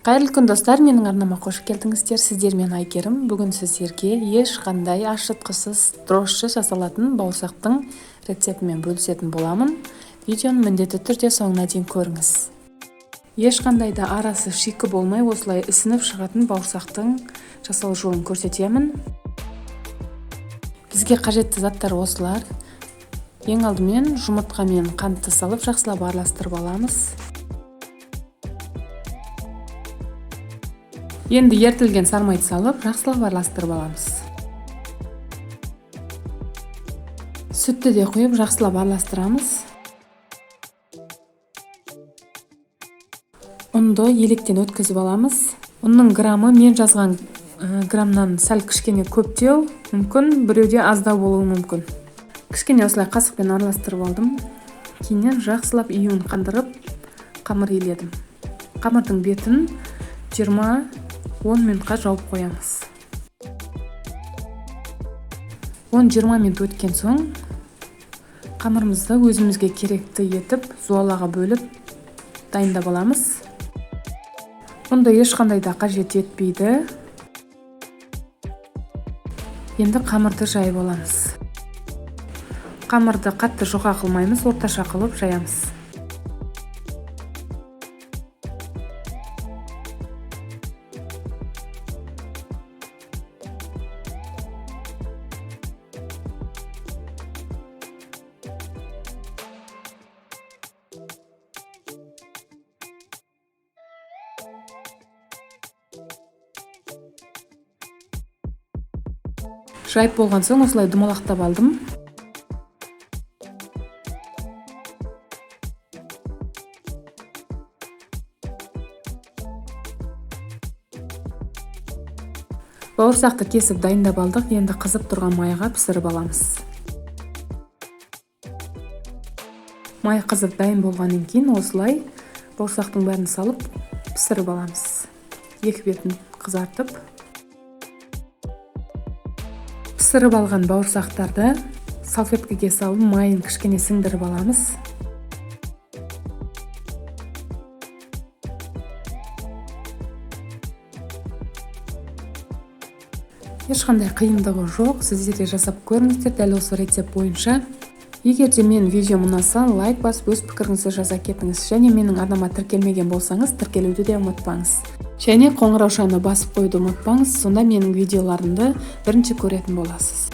Қайырлы күн, достар, менің арнама қош келдіңіздер. Сіздермен Айгерім. Бүгін сіздерге ешқандай ашытқысыз дрожжи жасалатын бауырсақтың рецептімен бөлісетін боламын. Видеоны міндетті түрде соңына дейін көріңіз. Ешқандай да арасы шикі болмай, осылай ісініп шығатын бауырсақтың жасалу жолын көрсетемін. Бізге қажетті заттар осылар. Ең алдымен жұмыртқа мен қантты салып жақсылап араластырып аламыз. Енді ерітілген сармайды салып, жақсылап араластырып аламыз. Сүтті де құйып, жақсылап араластырамыз. Ұнды електен өткізіп аламыз. Ұнның граммы мен жазған граммнан сәл кішкене көптеу, мүмкін біреуде аздау болуы мүмкін. Кішкене осылай қасықпен араластырып алдым. Кейіннен жақсылап июін қандырып, қамыр иледім. Қамырдың бетін 20-10 минутқа жауып қоямыз. 10-20 минут өткен соң қамырымызды өзімізге керекті етіп зуалаға бөліп дайындап аламыз. Ұнды ешқандай да қажет етпейді. Енді қамырды жайып аламыз. Қамырды қатты жұқа қылмаймыз, орташа қылып жаямыз. Жайып болған соң осылай домалақтап алдым. Бауырсақты кесіп дайындап алдық. Енді қызып тұрған майға пісіріп аламыз. Май қызып дайын болғаннан кейін осылай бауырсақтың бәрін салып пісіріп аламыз. Екі бетін қызартып. Пісіріп алған бауырсақтарды салфеткаге салып, майын кішкене сіңдіріп аламыз. Ешқандай қиындығы жоқ, сіздер де жасап көріңіздер дәл осы рецепт бойынша. Егер де менің видеом ұнаса, лайк басып өз пікіріңізді жаза кетіңіз. Және менің арнама тіркелмеген болсаңыз, тіркелуді де ұмытпаңыз. Және қоңыраушаны басып қоюды ұмытпаңыз, сонда менің видеоларымды бірінші көретін боласыз.